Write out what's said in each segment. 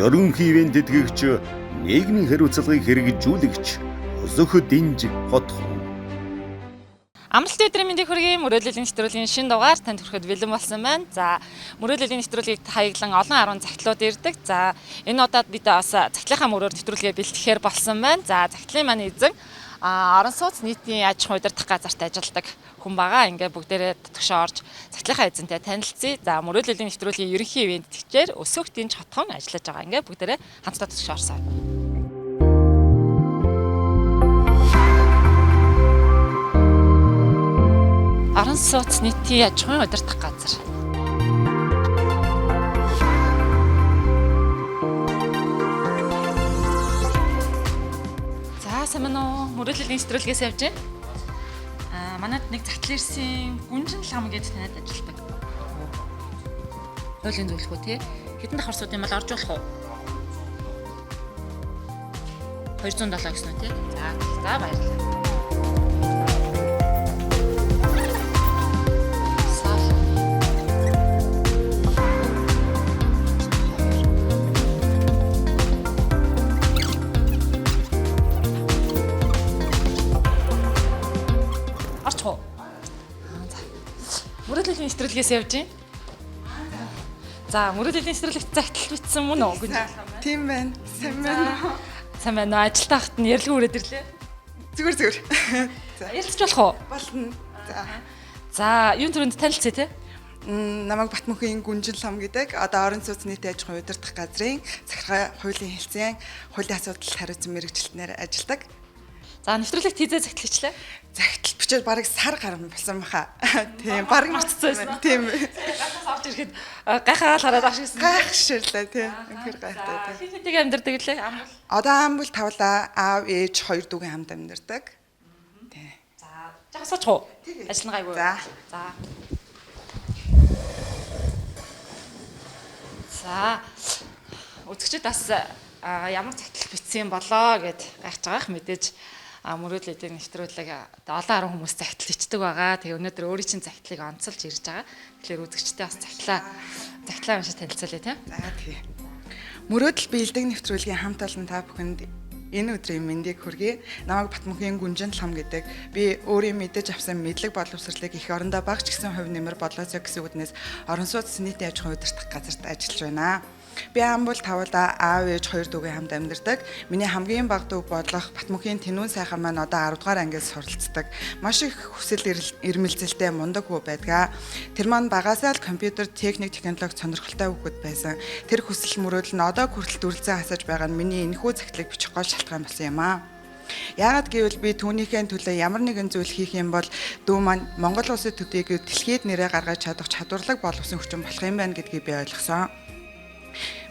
Ерөнхий ивээн тэтгэгч, нийгмийн хариуцлагыг хэрэгжүүлэгч Өсөх Динж хотхон. Амралтын өдрийн мэндийг хүргэе. Мөрөөдлийн нэвтрүүлгийн шинэ дугаар танд хүрэхэд бэлэн болсон байна. За, мөрөөдлийн нэвтрүүлгийг хаяглан олон 10 захидлууд ирдэг. За, энэ удаад бид бас захидлынхаа мөрөөр нэвтрүүлгээ бэлтгэхээр болсон байна. За, захидлын маань эзэн орон сууц нийтийн аж ахуй удирдах газарт ажилладаг хүн байгаа. Ингээ бүгдээрээ дотгошоо орж захидлынхаа эзэнтэй танилцъя. За, мөрөөдлийн нэвтрүүлгийн ерөнхий ивээн тэтгэгчээр Өсөх Динж хотхон ажиллаж байгаа. Ингээ бүгдээрээ хамтдаа дотгошоо орсоо. Орон сууц нийтийн аж ахуйн удирдах газар. За, сайн байна уу? Мөрөөдлийн нэвтрүүлгээс явж байна. Аа, манад нэг захидал ирсэн Гүнжин лам гэж танад ажилладаг. Хуулийн зөвлөх үү те? Хэдэн давхар сууд юм бол орж болох уу? 207 гэсэн үү те? За, за баярлалаа. Сав. Орчих уу? Аа, за. Мөрөөдлийн нэвтрүүлгээс явж байна. За, мөрөөдлийн нэвтрүүлэгт захидал бичсэн мөн үү? Гүнжин лам байна. Тийм байна. Сайн байна уу? Сайн байна уу? Ажилд тахт нь ярилгүй үрээд ирлээ. Зүгээр зүгээр. За. Ярилцж болох уу? Болно. За. За, юун түрүүнд танилцъя те? Намайг Батмөнхийн Гүнжин лам гэдэг. Одоо орон сууц нийтийн аж ахуйн удирдах газрын захиргаа хуулийн хэлцэн хуулийн асуудал хариуцсан мэргэжилтнээр ажилладаг. За, нэвтрүүлэгт хизээ захидал хийчлээ. Захидал бичээд бараг сар гарan болсон баха. Тийм, бараг Мартцсан байсан уу? Тийм. Гахаас орж ирэхэд гайхаал хараад аш ирсэн. Гайхширлаа тийм. Үнэхээр гайхтай тийм. Хин хинтэйг амьдардаг лээ. Амбал. Одоо амбал тавлаа аав ээж хоёр дүүгийн хамт амьдардаг. Тийм. За, жаахан суучих уу? Ажил нь гайгүй. За. За. За. Үзэгчид бас ямар захидал бичсэн болоо гэд гайхаж байгаах мэдээж мөрөөдлийн нэвтрүүлэг одоо олон 10 хүмүүс захидал бичдэг байгаа. Тэгээ өнөөдөр өөрийн чинь захидлыг онцолж ирж байгаа. Тэгэхээр үзэгчтэй бас захидлаа уншиж танилцуулъя тийм. За тий. Мөрөөдөл биелдэг нэвтрүүлгийн хамт олон та бүхэнд энэ өдрийн мэндийг хүргэе. Намайг Батмөнхийн Гүнжин лам гэдэг. Би өөрийн мэдэж авсан мэдлэг боловсролыг их орондоо багч гэсэн хувь нэмэр болоосоо гэсэн үднээс орон сууц нийтийн аж ахуйн удирдах газарт ажиллаж байна. Би амбул тавуулаа аав ээж хоёр дүүгийн хамт амьдардаг. Миний хамгийн бага дүү болох Батмөнхийн Тэнүүн сайхан маань одоо 10 дугаар ангид суралцдаг. Маш их хүсэл эрмэлзэлтэй мундаг хүү байдаг. Тэр маань багасаа л компьютер, техник, технологи сонирхолтой хүүхэд байсан. Тэр хүсэл мөрөөдөл нь одоо хүртэл дүрлзэн хасаж байгаа нь миний энэхүү захидлыг бичих гол шалтгаан болсон юм аа. Яагаад гэвэл би түүнийхээ төлөө ямар нэгэн зүйл хийх юм бол дүү маань Монгол улсын төдийгүй дэлхийд нэрээ гаргаж чадах чадварлаг боловсон хүчин болох юм байна гэдгийг би ойлгосон.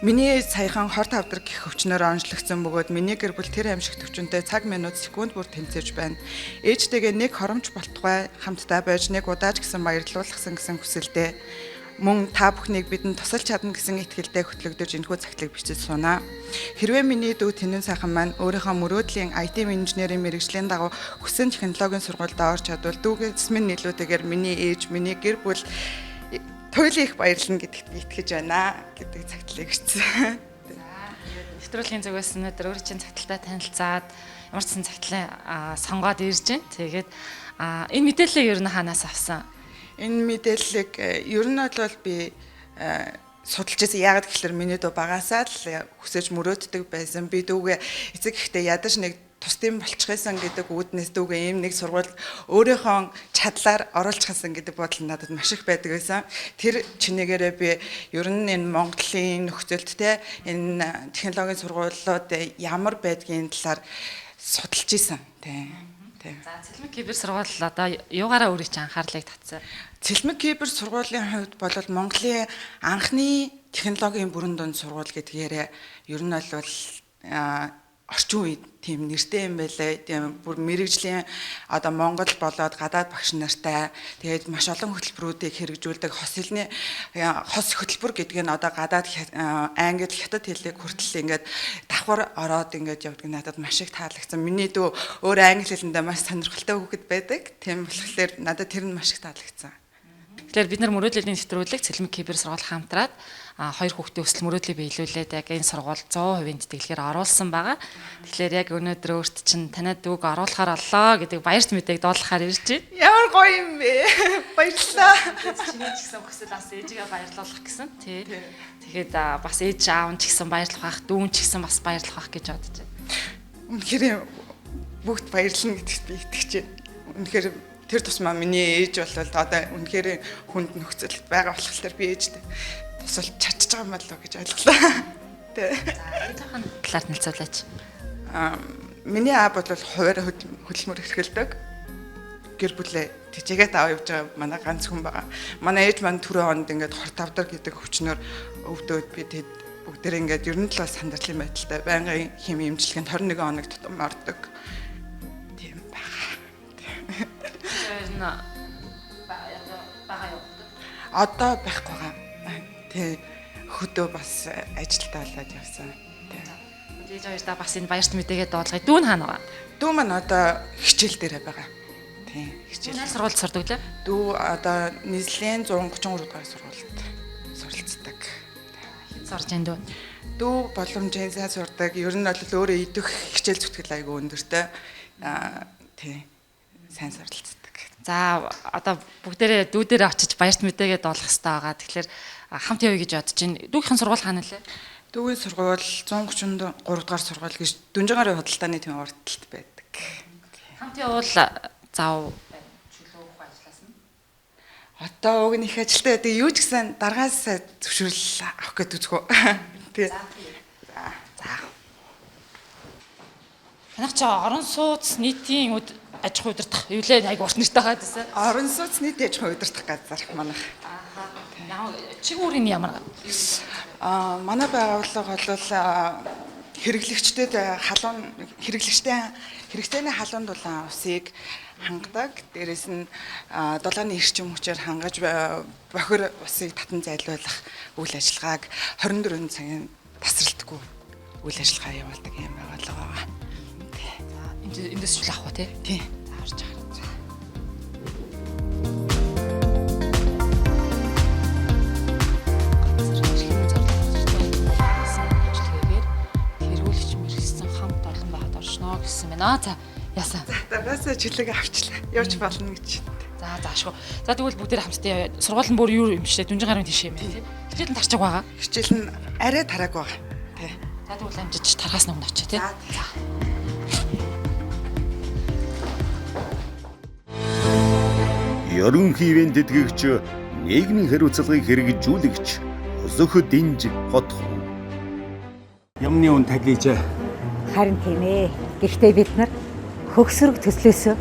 Миний саяхан хор тавдар гих өвчнөр онцлогдсон бөгөөд миний гэр бүл тэр аимшиг төвчөнтэй цаг минут секунд бүр тэмцээж байна. Ээжтэйгээ нэг хоромч болтугай хамтдаа байж нэг удаач гэсэн баярлуулахсан гэсэн хүсэлтэй мөн та бүхнийг бидэнд тусалж чадна гэсэн итгэлтэй хөтлөгдөж энэхүү захидлыг бичиж сунаа. Хэрвээ миний дүү Тэнүүн сайхан маань өөрийнхөө мөрөөдлийн IT инженерийн мэргэжлийн дагуу хүссэн технологийн сургуульд орж чадвал дүүгээс минь нөлөөтэйгээр миний ээж, миний гэр бүл туйлын их баярлна гэдэгт би итгэж байна гэдэг захидлыг бичсэн. Нэвтрүүлгийн зүгээс өнөөдөр өөрийн чинь захидалтай танилцаад ямар ч сан захидлаа сонгоод ирж байна. Тэгээд энэ мэдээллийг ер нь хаанаас авсан? Энэ мэдээллийг ер нь бол би судалж байсан. Яагаад гэхээр миний дүү багасаа л хүсэж мөрөөддөг байсан. Би дүүгээ эцэг ихтэй ядаж нэг тусдын болчихсон гэдэг үүднээс дүүгээ ийм нэг сургуульд өөрийнхөө чадлаар оруулчихсан гэдэг бодол надад маш их байдаг байсан. Тэр чинээгээрээ би ер нь энэ Монголын нөхцөлд те энэ технологийн сургуулиуд ямар байдгийн талаар судалж исэн. Тийм. Тийм. За, Цэлмэг кибер сургууль одоо юугаараа өөрийн чинь анхаарлыг татсан? Цэлмэг кибер сургуулийн хувьд бол Монголын анхны технологийн бүрэн дунд сургууль гэдгээрээ ер нь бол орчин үед тийм нэртэй юм байлээ. Тийм бүр мэрэгжлийн одоо Монгол болоод гадаад багш нартай тэгээд маш олон хөтөлбөрүүдийг хэрэгжүүлдэг хос хэлний хос хөтөлбөр гэдэг нь одоо гадаад англи, хятад хэлийг хүртэл ингээд давхар ороод ингээд явдаг надад маш их таалагдсан. Миний дүү өөр англи хэлэндээ маш сонирхолтой хүүхэд байдаг. Тийм болохоор надад тэр нь маш их таалагдсан. Тэгэхээр бид нар мөрөөдлийн нэвтрүүлэг Цэлмэг кибер сургууль хамтраад хоёр хүүхдийн өсөл мөрөөдлийг биелүүлээд яг энэ сургууль 100% тэтгэлгээр оруулсан байгаа. Тэгэхээр яг өнөөдөр өөрт чинь танай дүүг оруулахаар боллоо гэдэг баярт мэдээг дуулгахаар ирж байна. Ямар гоё юм бэ. Баярлалаа. Чиний ч гэсэн хүсэл бас ээжигээ баярлуулах гэсэн тий. Тэгэхээр бас ээж аав нь ч гэсэн баярлах бах, дүүн ч гэсэн бас баярлах бах гэж бодож байна. Үнэхээр бүгд баярлна гэдэгт би итгэж байна. Үнэхээр тэр тусмаа миний ээж болол одоо үнэхээр хүнд нөхцөл байгаа болохоор би ээжтэй тусалж чадчих байгаа юм болоо гэж ойлголоо. Тэ. За ээжийнхэн талаар танилцуулаач. Миний аав бол хуваарь хөдөлмөр эрхэлдэг. Гэр бүлээ тэжээгээд аваа явж байгаа манай ганц хүн байгаа. Манай ээж маань түрүү онд ингээд хор тавдар гэдэг хүчнөр өвдөөд би тэд бүгдээр ингээд ер нь л бас хандрлын байдалтай байнгын хими эмчилгээнд 21 хоног тутам ордог. Тийм байгаа. Тэр нь байгаа юу? Одоо байхгүй байгаа. Тэ хөдөө бас ажилдаа болоод явсан. Тэ. Ээж хоёрдаа бас энэ баярт мэдээгээ дуулгая. Дүү нь хаана байгаа? Дүү маань одоо хичээл дээрээ байгаа. Тийм, хичээл. Аль сургуульд сурдаг лээ? Дүү одоо нийслэлийн 133 дугаар сургуульд суралцдаг. Хэд сурж байна дүү? Дүү боломжийн сайн сурдаг. Ер нь бол өөрөө идэх хичээл зүтгэл айгүй өндөртэй. Тийм, сайн суралцдаг. За одоо бүгдээрээ дүүдэрээ очиж баярт мэдээгээ дуулах хэрэгтэй байгаа. Тэгэхээр хамт явъя гэж бодож байна. Дүүгийнхэн сургууль хаана лээ? Дүүгийн сургууль 133 дугаар сургууль гэж Дүнжин гарын худалдааны төвийн урд талд байдаг. Хамт явбал зав чөлөөх ажилласан. Одоо уг нь их ажилтай байдаг. Юу ч гэсэн дараагаас зөвшөөрөл авах гэж үзэх үү. Тий. За. Танах чи орон сууц нийтийн аж ахуй удирдах юу лээ айгу урт нэртэй байгаа гэсэн. Орон сууц нийтийн аж ахуй удирдах газар манайх. Ямар чиг үүрийн ямар? Манай байгууллага бол хэрэглэгчдэд халуун хэрэглэгчтэй хэрэгцээний халуун дулаан усыг хангадаг. Дээрээс нь дулааны эрчим хүчээр хангаж бохир усыг татан зайлуулах үйл ажиллагааг 24 цагийн тасралтгүй үйл ажиллагаа явуулдаг юм байгууллага байгаа. Эндээс чул авах уу тий? Тий. За орж хараа. Газар ажлын зарлага ажиллагаар тэргүүлэгч мэргэсэн хамт олон байхад оршноо гэсэн байна. За яасан. Дараагаас чөлөөг авчлаа. Явж болно гэж. За заашгүй. За тэгвэл бүгдээр хамтдаа сургууль нь бүр юу юм шээ Дүнжин гарын тийш юм тий. Хичээл нь тарчааг байгаа. Хичээл нь арай тарааг байгаа. Тий. За тэгвэл амжиж тархаас өмнө очие тий. За. Ерөнхий ивээн тэтгэгч нийгмийн хариуцлагыг хэрэгжүүлэгч Өсөх дэнж хотхон. Юмны үн таглийжээ. Харин тийм ээ. Гэхдээ бид нар хөгсрөг төслөөсөө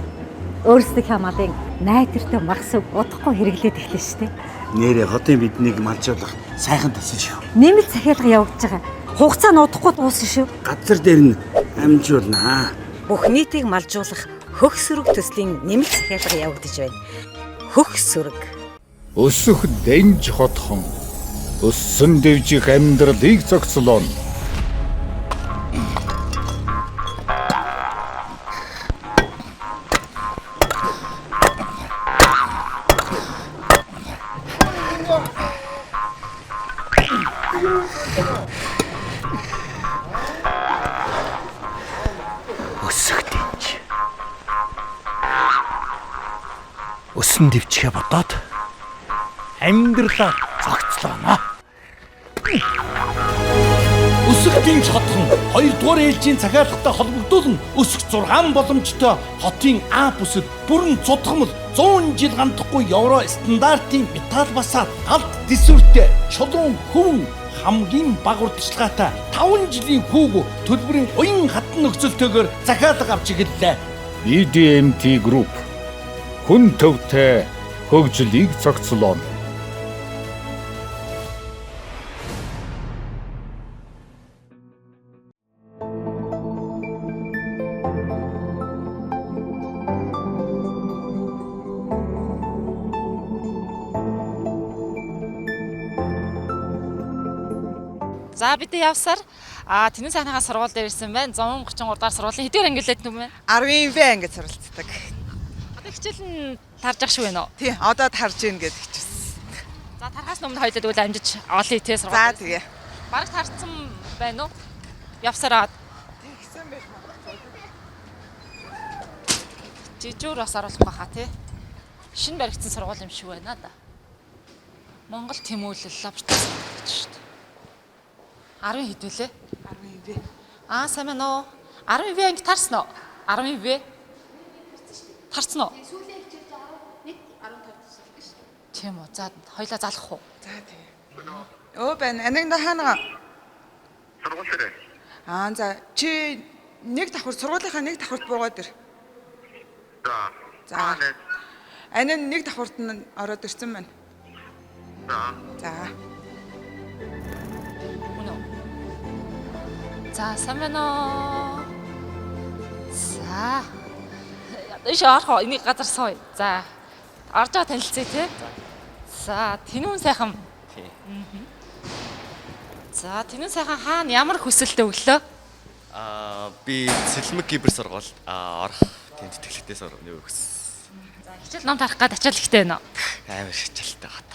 өөрсдийнхээ малын найдвартай махсаг удахгүй хэрэглээд эхлэн шүү дээ. Нэрээ хотын биднийг малжуулах сайхан төсөл шүү. Нэмэлт захиалга явагдаж байгаа. Хугацаа нь удахгүй дуусна шүү. Газар дээр нь амжуулнаа. Бүх нийтийг малжуулах хөгсрөг төслийн нэмэлт захиалга явагдаж байна. Хөгсрөг. Өсөх дэнж хотхон өссөн дэвжих амьдралыг зохицлооно. Өсөх дэнж. Өсөн дэвжихээ бодоод амьдралаа зохицлооно. Өсөх дэнж хотхон 2 дугаар ээлжийн захиалгатай холбогдуулан өсөх 6 боломжтой хотын А бүсэд бүрэн цудгамл 100 жил гандахгүй евро стандартын металл басаа галт дэсвэртэй чулуун хөвөн хамгийн бага уртчилгаатай 5 жилийн хүүг төлбөрийн уян хатан нөхцөлтэйгээр захиалга авч эхэллээ. BDMT Group хүн төвтэй хөгжлийг зохицлооно. За бид явсаар Тэнэн сайхныхаа сургууль дээр ирсэн байна. 133 дугаар сургуулийн хэдгээр ангиллаад нүм бэ? 10 В ангид суралцдаг. Одоо хичээл нь тарж ах шиг байна уу? Тий, одоо тарж гин гэдэг хичээсэн. За, тархаас өмнө хоёулаа тэгвэл амжиж олъё те сургууль. За, тэгээ. Бараг тарцсан байна уу? Явсараа. Тэгсэн байж магадгүй. Жижүүр бас оруулах байхаа тий. Шинэ баригдсан сургууль юм шиг байна да. Монгол тэмүүлэл лаборатори гэж шүү дээ. 10 хэд вүлээ? 10 В. Аа, сайн байна уу? 10 В анги тарсан уу? 10 В. Тарсан уу? Сүүлийн хичээл 11 15 төсөлдөг шүү дээ. Тийм үү. За, хоёлаа залах уу? За, тэгээ. Өө байна. Аниг хаана? Сургууль дээр. Аа, за, чи нэг давхар сургуулийнхаа нэг давхарт буугаад ир. За. За. Анин нэг давхарт нь ороод ирсэн байна. За. За. Үнэ үү? За, сайн байна уу? За. Иш орох уу? Энийг газар сууя. За. Орж байгаа танилцъя те. За, тэнүүн сайхан. Тий. За, тэнүүн сайхан хаана ямар хүсэлтэй өглөө? Би Цэлмэг кибер сургуульд орох тийм тэтгэлэгтэй сургууль өгсөн. За, хичээл ном тарах гад ачаал ихтэй байна уу? Амар хичээлтэй гат.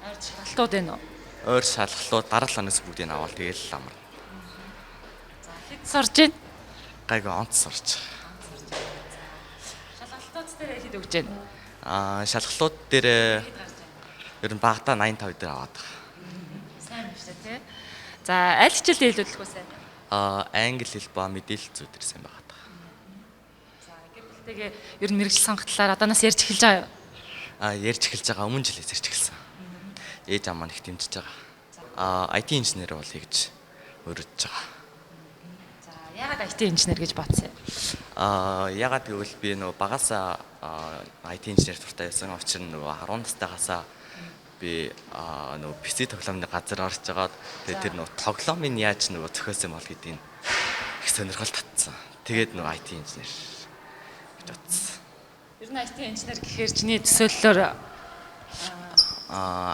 Ойр шалгалтууд байна уу? Ойр шалгалууд дараа 7 оноос бүгдийг аваад тэгэл амар. За, хэд сурж байна? Гайгүй онц сурч байгаа. Шалгалтууд дээр хэд өгч байна? Шалгалууд дээр ер нь багадаа 85 дээр аваад байгаа. Сайн байна шүү дээ, тий. За, аль хичээлдээ илүүлэх үү сайн? Англи хэл ба мэдээлэл зүй дээр сайн байгаа. За, гэр бүлтэйгээ ер нь мэрэгжил сонгох талаар одооноос ярьж эхэлж байгаа юу? Ярьж эхэлж байгаа. Өмнө жилээс ярьж эхэлсэн. Ээж аав маань их дэмжиж байгаа. IT инженер болъё гэж мөрөдөж байгаа. За, яагаад IT инженер гэж бодсон юм? Яагаад гэвэл би нөгөө багасаа IT инженер дуртай байсан. Учир нь нөгөө 10 настайгаасаа би нөгөө PC тоглоомны газар орж агаад тэгээд тэр нөгөө тоглоомыг яаж нөгөө зохиосон бол гэдгийг их сонирхол татсан. Тэгээд нөгөө IT инженер гэж бодсон. Ер нь IT инженер гэхээр чиний төсөөллөөр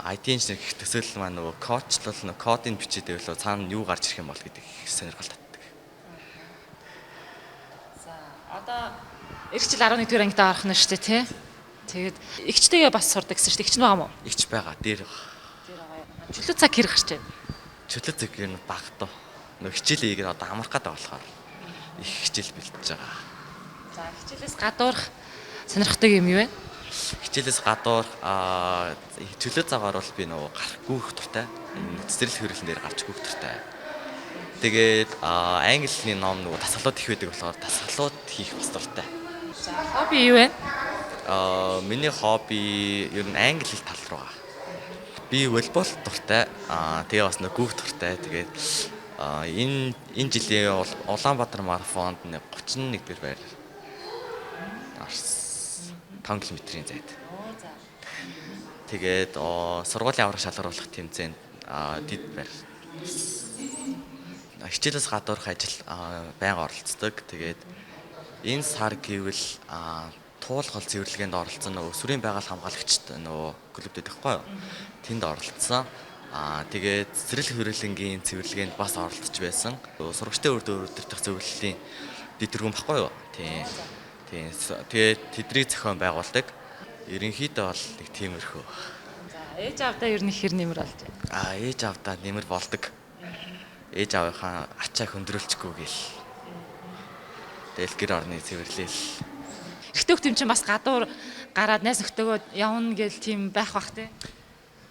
IT инженер гэх төсөөлөл маань нөгөө коучлол нөгөө кодыг бичээд байвал цаана юу гарч ирэх юм бол гэдэг их сонирхол татдаг. За, одоо эх жил 11 дугаар ангидаа орох нь шүү дээ, тий? Тэгээд эгчтэйгээ бас сурдаг гэсэн шүү дээ. Эгч нь байгаа юм уу? Эгч байгаа, дээр байгаа. Дээр байгаа юм. Чөлөө цаг хэр гарч байна? Чөлөө цаг ер нь бага доо. Нөгөө хичээл хийгээд одоо амрах гэдэг болохоор их хичээл бэлтэж байгаа. За, хичээлээс гадуурх сонирхдаг юм юу вэ? Хичээлээс гадуур чөлөө цагаар бол би нөгөө гарах гүйх дуртай. Цэцэрлэг хүрээлэн дээр гарч гүйх дуртай. Тэгээд англи хэлний ном нөгөө дасгалууд их байдаг болохоор дасгалууд хийх бас дуртай. За, хобби юу вэ? Миний хобби ер нь англи хэл тал руугаа. Би волейбол дуртай. Тэгээ бас нөгөө гүйх дуртай. Тэгээд энэ жилийн Улаанбаатар марафонд 31 дэх байр орсон. 5 км-ийн зайд. Тэгээд сургуулийн аврах шалгаруулах тэмцээнд дэд байр. Хичээлээс гадуурх ажил байнга оролцдог. Тэгээд энэ сар гэвэл туулгал цэвэрлэгээнд оролцсон нөгөө сүрийн байгаль хамгаалагчд нөгөө клуб дэдэг байхгүй юу? Тэнд оролцсон. Тэгээд цэцэрлэг хүрээлэнгийн цэвэрлэгээнд бас оролцож байсан. Сурагчтай үр дүр удирдах зөвлөлийн дэд тэргүүн баггүй юу? Тийм. Тийм. Тэгээд тэднийг зохион байгуулдаг. Ерөнхийдөө бол нэг тиймэрхүү. За, ээж аавдаа ер нь хэр нэмэр болж байна? Ээж аавдаа нэмэр болдог. Ээж аавынхаа ачаа хөндрөлчихгүй гээл. Тэгэл гэр орны цэвэрлээл. Эрэгтэй хүүхд юм чинь бас гадуур гараад найз нөхдөөгөө явна гэл тийм байх бах тий.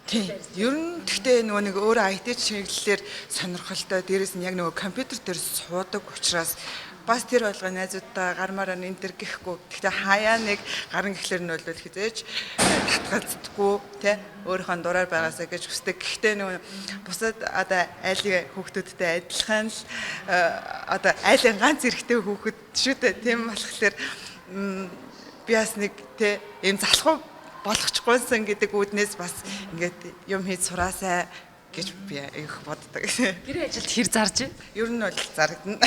Тийм. Ер нь тэгтээ нөгөө нэг өөрөө IT чиглэлээр сонирхолтой, дээрээс нь яг нөгөө компьютер дээр суудаг учраас бас тэр болгоо найзуудтай гармаараа энэ төр гэхгүй. Тэгтээ хаяа нэг гарan гэхлээр нь бол хизээж татгалздаггүй тий өөрийнхөө дураар байгаасаа гэж хүсдэг. Гэхдээ нөгөө бусад одоо айлын хүүхдүүдтэй адилхан л одоо айлын ганц эрэгтэй хүүхэд шүү дээ. Тийм болохоор би бас нэг тий ийм залхуу болгочихгүйсэн гэдэг үүднээс бас ингээд юм хийж сураасай гэж би их боддог. Гэрээ ажилд хэр зарж байна? Ер нь бол зарагдана.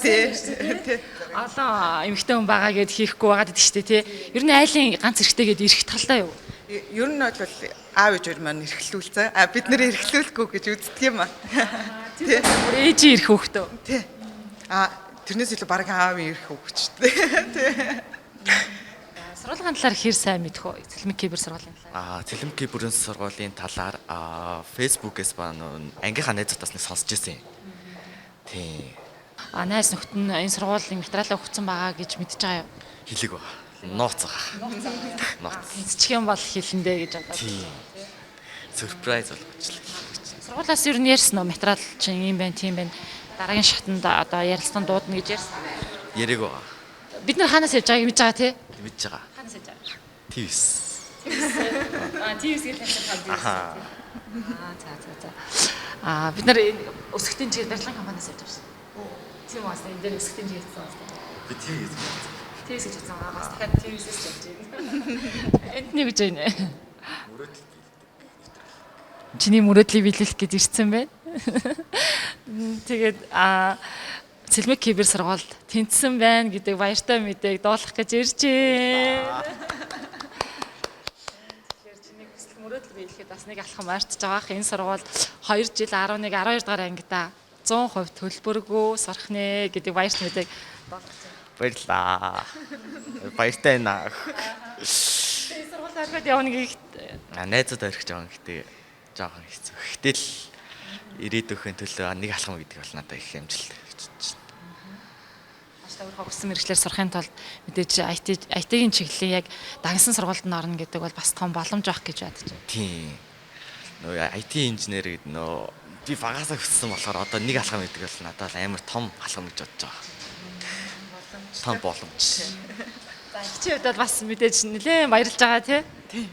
Тий. Тий. Олон эмэгтэй хүн байгаа гэд хийхгүй байгаад байдаг шүү дээ, тий. Ер нь айлын ганц эрэгтэй гэд эрэх талдаа юу? Ер нь бол аав ээж хоёр маань эрхлүүлсэн. А бид нэр эрхлүүлэхгүй гэж үздэг юм аа. Тий. Бүр ээжийн эрх хөөхтөө. Тий. А тэрнээс илүү баг аавын эрх хөвгч шүү дээ. Тий. Сургуулийн талаар хэр сайн мэдэх вэ? Цэлмэг кибер сургуулийн талаар. Цэлмэг киберийн сургуулийн талаар Facebook-ээс ба нөгөө ангийнхаа найзуудаас нэг сонсч ирсэн. Тийм. Найз нөхдөд нь энэ сургуулийн материалаа өгсөн байгаа гэж мэдж байгаа юу? Хэлэг ба. Нууц байгаа. Нууц. Эцчих юм бол хэлэндэ гэж бодоод. Тийм. Сюрприз болгочлаа. Сургуулиас ер нь ярьсан уу? Материал чинь ийм байна, тийм байна. Дараагийн шатанд одоо ярилцлаганд дуудана гэж ярьсан. Яриаг байгаа. Бид нар хаанаас ярьж байгааг мэдж байгаа тий? Мэдж байгаа. Хаанаас ярьж байгаа? Твис. Твис гэж хэлсэн юм. За. Бид нар энэ өсгтийн чигээр барилгын компаниас ярьж байгаа шүү. Тийм бас энэ дээр өсгтийн чигээр гэсэн бас. Би твис гэж бодсон. Твис гэж бодсон. Бас дахиад твисээс ярьж байна. Энд нэг гэж байна. Мөрөөдөл биелдэг нэвтрүүлэг. Чиний мөрөөдлийг биелүүлэх гэж ирсэн байна. Тэгээд Цэлмэг кибер сургуульд тэнцсэн байна гэдэг баяртай мэдээг дуулах гэж ирж байна. Тэгэхээр чиний хүсэл мөрөөдөл биелэхэд бас нэг алхам ойртож байгаа. Энэ сургуульд 2 жил 11 12 дугаар ангидаа 100% төлбөргүй сурах нэ гэдэг баярт мэдээг дуулах гэж байна. Баярлаа. Баяртай байна. Энэ сургуульд орхиод явна гэхэд Найзууд орхиж явна гэдэг жоохон хэцүү. Гэтэл ирээдүйн төлөө нэг алхам гэдэг бол надад их амжилт гэж бодож байна. Өөрийнхөө хүссэн мэргэжлээр сурахын тулд мэдээж IT-ийн чиглэлийн яг дагнсан сургуульд нь орно гэдэг бол бас том боломж байх гэж бодож байна. Тийм. Нөгөө IT инженер гэдэг нөө би багасаа хүссэн болохоор одоо нэг алхам гэдэг бол надад амар том алхам гэж бодож байгаа. Том боломж. За эгчийн хувьд бол бас мэдээж нэлээд баярлж байгаа тий? Тийм.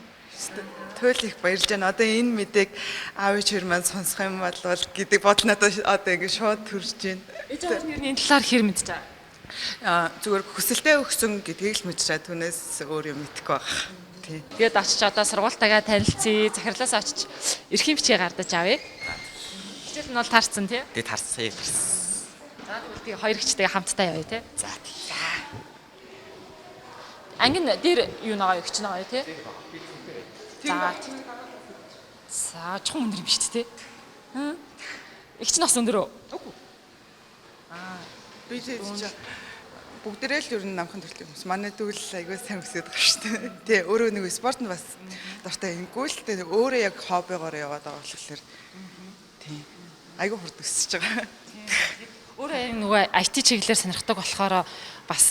Туйл их баярлж байна. Одоо энэ мэдээг аав ээж хоёр маань сонсох юм бол гэдэг бодол надад одоо ингэ шууд төрж байна. Ээж аав нь энэ талаар хэр мэдж байгаа? Зүгээр хүсэлтээ өгсөн гэдгийг л мэдж байгаа. Түүнээс өөр юм мэдэхгүй байгаа. Тийм. Тэгээд очиж одоо сургуультайгаа танилцъя, захирлаас очиж эрхийн бичгээ гардаж авъя. Хичээл нь бол таарсан тий? Тэг таарсан, таарсан. За тэгвэл тий хоёр хичтэйгээ хамтдаа явъя тий? За тий. Анги нь дээр юу нагаа юу хич нагаа юу тий? За. За чухам өндөр юм шүү дээ тий? Их чинь бас өндөр үү? Үгүй. Би чи бүгдээрээ л ер нь намхан төрлийн хүмүүс. Манай дүүл айгүй сайн өсөд байгаа шүү дээ. Тий, өөрөө нэг спортод бас дуртай юмгүй л дээ. Өөрөө яг хоббигоор яваад байгаа болохоор тий. Айгүй хурд өсөж байгаа. Өөрөө яг нөгөө IT чиглэлээр сонирхдаг болохоор бас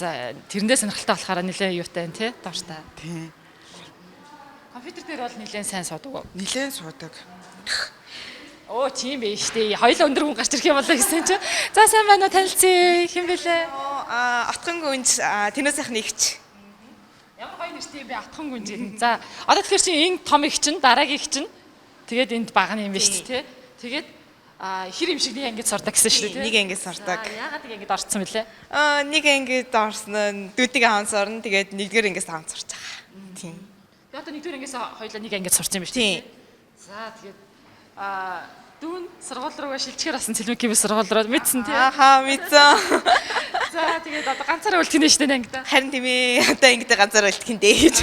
тэрэндээ сонирхолтой болохоор нэлээд юутай юм тий, дуртай. Тий. Компьютер дээр бол нэлээд сайн суудаг уу? Нэлээд суудаг. Оо тийм байх штэ. Хоёлаа өндөр хүн гарч ирэх юм болоо гэсэн чинь. За сайн байна уу танилцъя. Хэн бэлээ? Отхон гүнж тэнүү сайхан нэгч. Ямар гоё нэртэй юм бэ Отхон гүнж гэдэг. За одоо тэгэхээр чинь энэ том их чинь дараагийн их чинь тэгээд энд бага юм байна шүү дээ тий. Тэгээд хэр юм шиг нэг ангид сурдаг гэсэн шүү дээ тий. Нэг ангид сурдаг. Яагаад нэг ангид орцсон бэлээ? Нэг ангид орсон нь дүүдийг хаан сурна. Тэгээд нэгдүгээр ангиас хаан сурч байгаа. Тийм. Тэгээд одоо нэгдүгээр ангиас хоёлаа нэг ангид сурсан юм байна шүү дээ. За тэгээд дүүн сургууль руугаа шилжихээр басан Цэлмэг кибер сургууль руу мэдсэн тий. Ахаа мэдсэн. За тэгээд одоо ганцаараа үлдэх нь шүү дээ ангидаа. Харин тийм ээ. Одоо ангидаа ганцаараа үлдэх нь дээ гэж.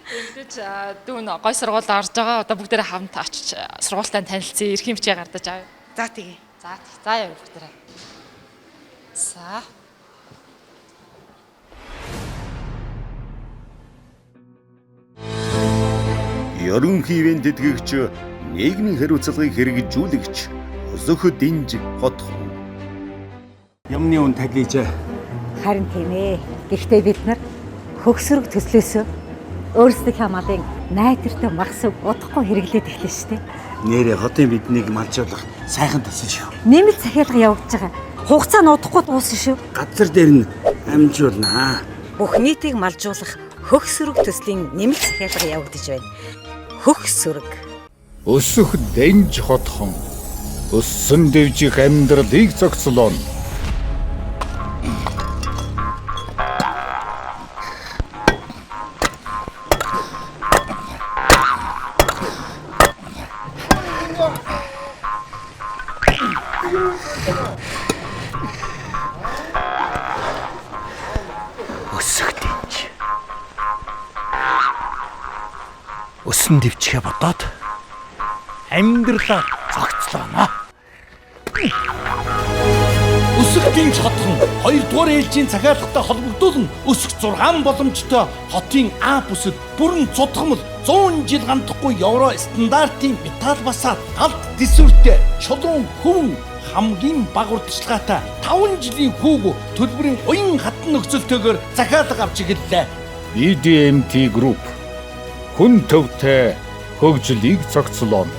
Мэдээж дүүн гой сургуульд орж байгаа. Одоо бүгдээрээ хамт очиж сургуультай танилцъя, эрхийн бичгээ гардаж авъя. За тэгээ. За тий. За яа бүгдээрээ. За. Ерөнхий ивент тэтгэгч нийгмийн хариуцлагыг хэрэгжүүлэгч Өсөх дэнж хотхон. Юмны үн таглийжээ. Харин тийм ээ. Гэхдээ бид нар хөгсрөг төслөөсөө өөрсдийнхээ малын найдвартай махсыг удахгүй хэрэглээд эхлэн шүү дээ. Нэрээ хотын биднийг малжуулах сайхан төсөл шүү. Нэмэлт захиалга явагдаж байгаа. Хугацаа нь удахгүй дуусна шүү. Газар дээр нь амжуулнаа. Бүх нийтийг малжуулах хөгсрөг төслийн нэмэлт захиалга явагдаж байна. Хөгсрөг. Өсөх дэнж хотхон өссөн дэвжих амьдралыг зохицлооно. Өсөх дэнж. Өсөн дэвжихээ бодоод амьдралаа зохицлооно. Өсөх Дэнж хотхон 2 дугаар ээлжийн захиалгатай холбогдуулан өсөх 6 боломжтой хотын А бүсэд бүрэн цудгамал 100 жил гандахгүй евро стандартын металл басаад алт төсвөртэй чулуун хөвөн хамгийн бага уртчилгаатай 5 жилийн хүүг төлбөрийн уян хатан нөхцөлтэйгээр захиалга авч эхэллээ. BDMT Group хүн төвтэй хөгжлийг цогцлооно.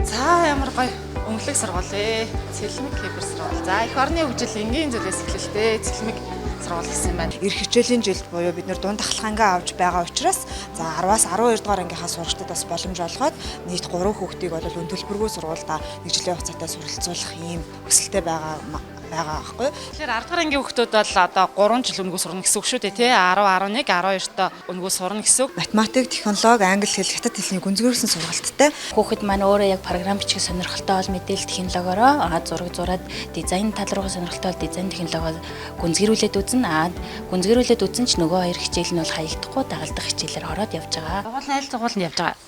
За ямар гоё өнгөлөг сургууль ээ. Цэлмэг кибер сургууль. За эх орны хөгжил энгийн зүйлээс эхэлэлтэй. Цэлмэг сургууль гэсэн юм байна. Ирэх хичээлийн жилд буюу бид нэр дунд ахлахангаа авч байгаа учраас за 10-аас 12 дугаар ангийнхаа сурагчдад бас боломж олгоод нийт 3 хүүхдийг бол өн төлбөргүй сургуульдаа нэг жилийн хугацаатай суралцуулах ийм хүсэлтэй байгаа байгаа байхгүй. Тэгэхээр 10 дугаар ангийн хүүхдүүд бол одоо 3 жил өнгөө сурна гэсэн үг шүү дээ тий. 10, 11, 12-т өнгөө сурна гэсэн үг. Математик, технологи, англи хэл, хятад хэлний гүнзгийрсэн сургалттай. Хүүхэд маань өөрөө яг програм бичих сонирхолтой бол мэдээлэл технологиороо зураг зураад дизайн тал руугаа сонирхолтой бол дизайн технологиор гүнзгийрүүлээд үзнэ. Гүнзгийрүүлээд үзэн ч нөгөө хоёр хичээл нь бол хаягдахгүй дагалдах хичээлээр ороод явж байгаа. Сургууль аль сургууль нь явж байгаа?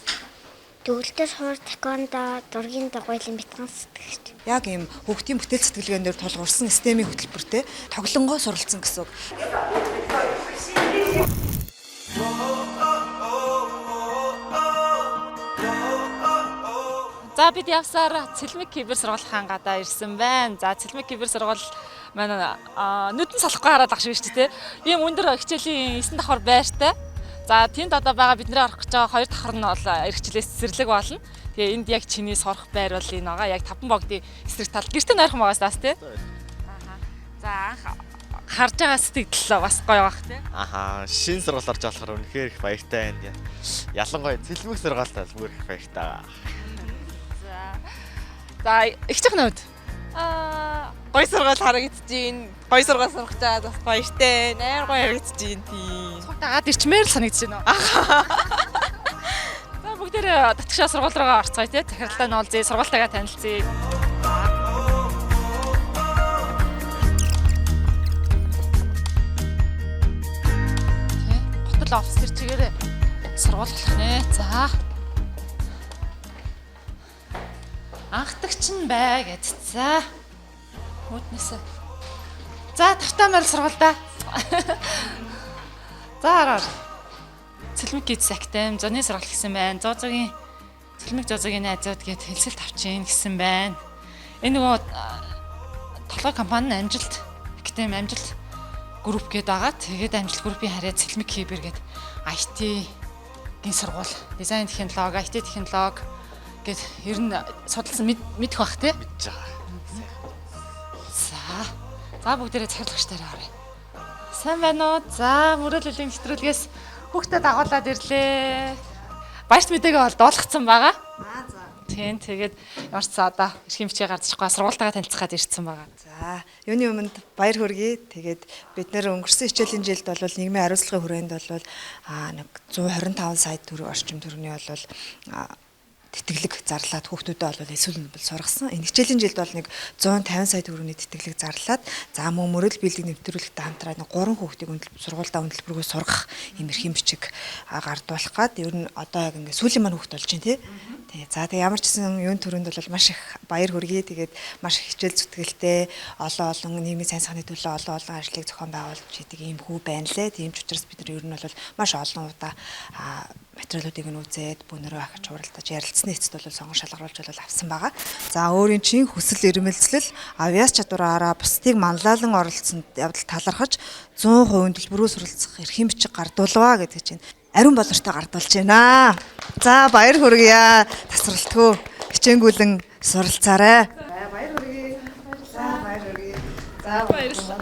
Төгөлдөр хуур таквондо, дургийн дагуулын бяцхан сэтгэгч. Яг ийм хүүхдийн бүтээл сэтгэлгээн дээр тулгуурсан системийн хөтөлбөртэй тоглонгоо суралцсан гэсэн үг. За бид явсаар Цэлмэг кибер сургууль хаан гадаа ирсэн байна. За Цэлмэг кибер сургууль маань нүдэн салахгүй хараад ах шиг шүү дээ. Ийм өндөр хичээлийн 9 давхар байртай. За тэнд одоо байгаа бидний орох гэж байгаа 2 давхар нь бол эрхчлээс цэцэрлэг болно. Тэгээ энд яг чиний сурах байр бол энэ байгаа. Яг таван богдын эсрэг тал гэртээ нойрхон байгаас таас тий. За анх харж байгаа сэтгэл бас гоё бах тий. Аха, шинэ сургууль орж болохоор үнэхээр их баяртай байна. Ялангуяа Цэлмэг сургуультай бүр их баяртай. За их чихэн хувьд гоё сургууль харагдаж байна. Гоё сургууль сурах чаад бас баяртай. Амар гоё харагдаж байна тийм. Цуг дагаад ирчмээр л санагдаж байна. За бүгдээрээ татгшаа сургууль руугаа орцгоё тий. Захиралтай нь уулзъя, сургуультайгаа танилцъя. Готл офис тэр чигээрээ сургууль болох нэ. За. Анхдагч нь бай гэд. За. Үүднээсээ. За тавтай морил сургуульдаа. За араар. Цэлмэг гидс актем зуны сургууль гэсэн байна. Зоо зоогийн Цэлмэг зоо зоогийн найзууд гээд хэлсэлт авчин гэсэн байна. Энэ нөгөө толгой компани нь амжилт академи амжилт групп гээд байгаа. Тэгээд амжилт группийн харьяа Цэлмэг кибер гээд IT-гийн сургууль, дизайн технологи, IT технологи гээд ер нь судалсан мэдэх бах тий. Мэдж байгаа. За. За бүгдээрээ захирлагчдаараа оръё. Сайн байна уу? За мөрөөллийн нэвтрүүлгээс хүүхдээ дагуулад ирлээ. Баярт мэдээгээ бол дуулгацсан байгаа. Аа за. Тийм тэгээд ямар ч цаа одоо эрхийн бичгээ гаргачихгүй сургуультайгаа танилцах гад ирсэн байгаа. За, юуны өмнөд баяр хүргэе. Тэгээд бид нэр өнгөрсөн хичээлийн жилд бол нийгмийн хариуцлагын хүрээнд бол нэг 125 сая төгрөг орчим төгрөгийн бол тэтгэлэг зарлаад хүүхдүүдэд бол эсвэл нь бол сургасан. Энэ хичээлийн жилд бол нэг 150 сая төгрөгийн тэтгэлэг зарлаад за мөн мөрөдөл биелэг нэвтрүүлэгтэй хамтраад нэг 3 хүүхдийг сургуульдаа өндөрлбөргөө сургах юм эрхийн бичиг гардуулах гад ер нь одоо яг ингээ сүүлийн маань хүүхд болж байна тий. Тэгээ за тэгээ ямар ч гэсэн юун төрөнд бол маш их баяр хүргэе. Тэгээд маш их хичээл зүтгэлтэй олон олон нийгмийн сайн сайхны төлөө олон олон ажлыг зохион байгуулж хийдэг ийм хүү байна лээ. Тийм ч учраас бид нар ер нь бол маш олон удаа материалуудыг нь үзээд бүүнөрөө ахиж хуралдаж ярилцсны эцэст бол сонгон шалгаруулж бол авсан байгаа. За өөрийн чин хүсэл эрмэлзэл авьяас чадвараараа бусдыг манлайлан оролцсонд явдал талархаж 100% төлбөрөө суралцах эрхийн бичиг гардуулваа гэдэг чинь ариун болортой гардуулж байна. За баяр хүргье. Тасралтгүй хичээнгүйлэн суралцаарай. Баяр хүргье. За баяр хүргье. За баярлалаа.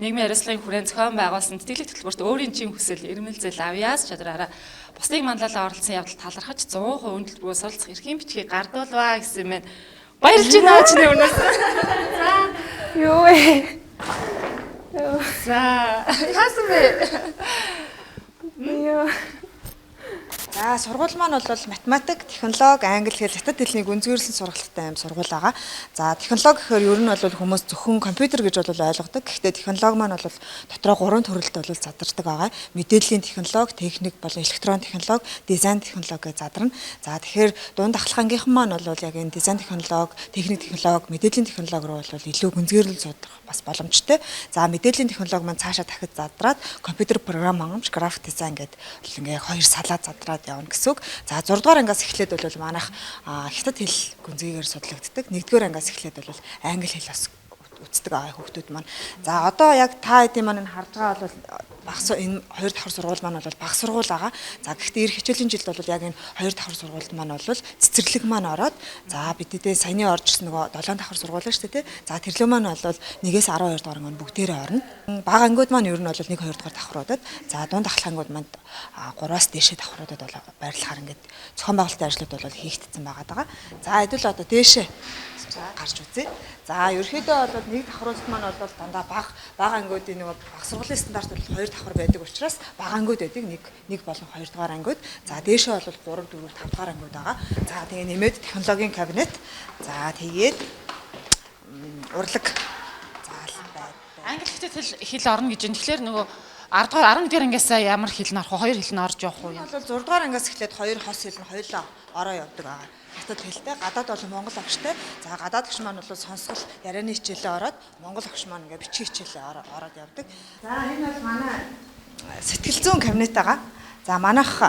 Нийгмийн хариуцлагын хүрээнд зохион байгуулсан тэтгэлэг төлбөрт өөрийн чин хүсэл, эрмэлзэл, авьяас чадвараараа бусдыг манлайлан оролцсон явдал талархаж 100% өндөрлбөргөө суралцах эрхийн бичгийг гардуулваа гэсэн юм байна. Баярлж байна чиний өмнөөс. За. Юу вэ? За. Яасан бэ? Юу. За, сургууль маань бол математик, технологи, англи хэл, хятад хэлний гүнзгийрлэн сургалттай юм сургууль байгаа. За, технологи гэхээр ер нь бол хүмүүс зөвхөн компьютер гэж бол ойлгодог. Гэхдээ технологи маань бол дотроо 3 төрөлд бол задардаг байгаа. Мэдээллийн технологи, техник болон электрон технологи, дизайн технологи гэж задарна. За, тэгэхээр дунд ахлах ангийнхан маань бол яг энэ дизайн технологи, техник технологи, мэдээллийн технологи руу бол илүү гүнзгийрлэн судрах бас боломжтой. За, мэдээллийн технологи маань цаашаа дахиж задраад компьютер програм хангамж, график дизайн гэдэг бол ингээ хоёр салаа задраад явна гэсэн үг. За, 6 дугаар ангиас эхлээд бол манайх хятад хэл гүнзгийгээр судлагддаг. 1 дугаар ангиас эхлээд бол англи хэл бас үздэг аа хүүхдүүд маань. За, одоо яг та хэдийн маань харж байгаа бол багс энэ хоёр давхар сургууль маань бол багс сургууль байгаа. За, гэхдээ эх хичээлийн жилд бол яг энэ хоёр давхар сургуульд маань бол цэцэрлэг маань ороод, за, бидээ саяны орж ирсэн нөгөө 7 давхар сургууль шүү дээ, тий. За, тэрлүү маань бол 1-ээс 12 дугаар анги бүгдээрээ орно. Бага ангиуд маань ер нь бол 1 2 дугаар давхруудад, за, дунд ахлах ангиуд маань 3-аас дээшээ давхруудад бол байрлахаар ингээд зохион байгуулалтын ажлууд бол хийгдсэн байгаа даа. За, хэдүүл одоо дээшээ гарч үзье. За, ерөнхийдөө бол нэг давхруулалт маань бол дандаа бага ангиудын нөгөө баг сургуулийн стандарт бол 2 давхар байдаг учраас бага ангиуд байдаг. 1 болон 2 дугаар ангиуд. За, дээшээ бол 3 4 5 дугаар ангиуд байгаа. За, тэгээ нэмээд технологийн кабинет. За, тэгээд урлаг заал байд. Англи хятад хэл орно гэж юм. Тэгэхээр нөгөө 10 дугаар 11 дугаар ангиасаа ямар хэл нь орох вэ? Хоёр хэл нь орж явах уу? Бол 6 дугаар ангиас эхлээд хоёр хос хэл нь хоёулаа ороо явдаг байгаа. Хятад хэлтэй, гадаад болон монгол огштой. За, гадаад огш маань бол сонсгол ярианы хичээлээ ороод, монгол огш маань ингээ бичгийн хичээлээ ороод явдаг. За, энэ бол манай сэтгэл зүйн кабинет байгаа. За, манайх